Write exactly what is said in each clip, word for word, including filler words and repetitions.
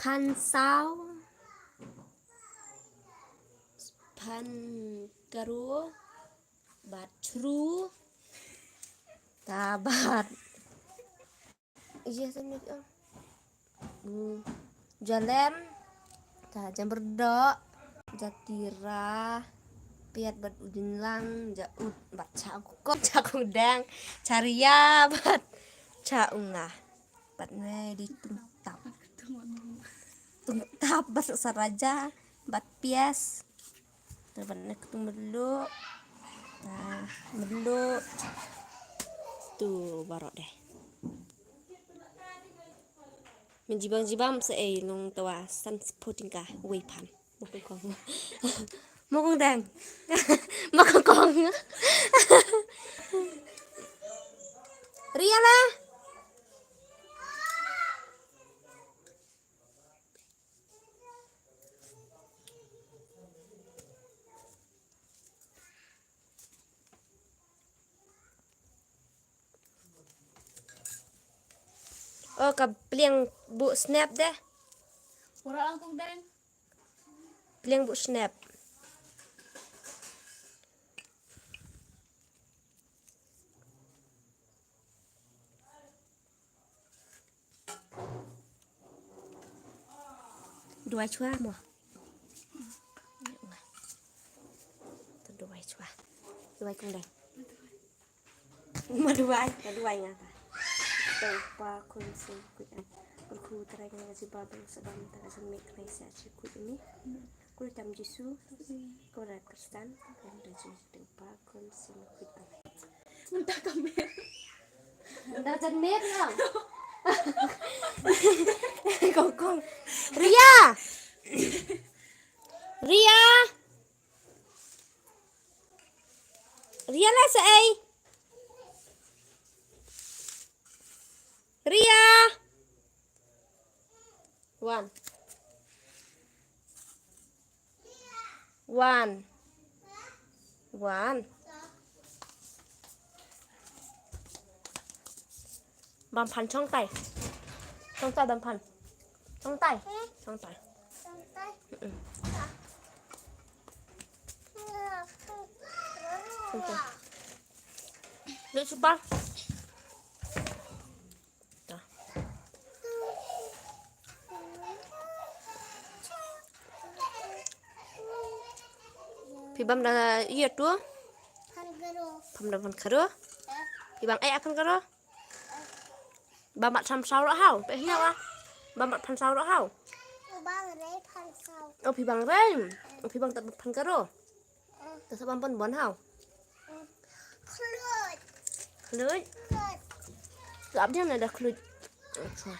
Phan saw, phan karo, bad chru, ta bad, ïa, sa ne, oh. Hmm. Jalem, ta jamrdo, jatira, piat bad u jinlang, jaut bad cha kongkong, cha kongdeng, cha ria bad cha unga. Bad ne dei tungtap. Tungtap bad saraja bad pias. Te bad ne ktung melu. Te melu. Tu baroh deh. Mynjibang jibang sa ei long tawa san supporting ka wei phan. Mokong kong. Mokong dang. Mokong kong. Ria lah. Oh, ka pliang bu snap deh. Ura lang kong deng. Pliang bu snap. Duwai chwa mo. Duwai chwa. Duwai kong deng. Ma duwai, ma duwai nga ta. Te pa kun sing kut an. Kun ku trai nga si ba bang sa bang ta sa mek trai sa si kut ini. Kun tam Jisu. Kun rat Kristen. Kun da Jisu te pa kun sing kut an. Nda ka mer. Nda jan mer nga. Kong kong. Ria. Ria. Ria lah sa ei. Ria. One. One. One. Bam phan chong tai. Chong tai bam phan. Chong tai. Chong tai. Mm-mm. Chong tai. Dek supa. Ta. Phi bam da ïa tu? Phan karo. Phi bam da phan karo? Phi bam eh phan karo? Bam mat phan saw ruh haw. Phi hynñiew ah. Bam mat phan saw ruh haw. Bam rei phan saw. Oh, phi bam rei. Oh, phi bam tat phan karo. Te sa bam phan bon haw. Khluit. Khluit. Khluit. Tu ap dia na da khluit. Acha.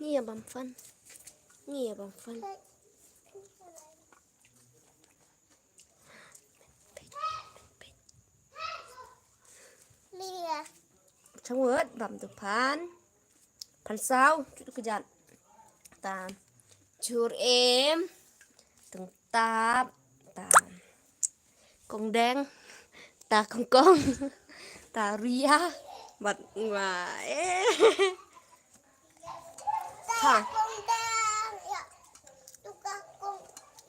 Ngi ïa bam phan. Ngi ïa bam phan. Chang wut bam tu phan. Phan saw, tu kejat. Ta. Jur em. Tengtap. Ta. Kong deng. Ta kong kong. Ta ria. Bad nga. Eh. Ha. Kong deng. Ya. Tu ka kong,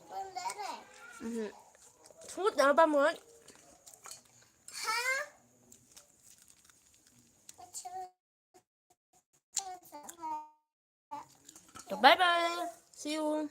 kong deng eh. Mhm. Smooth dah bam wut. Ha. Bye bye. See you.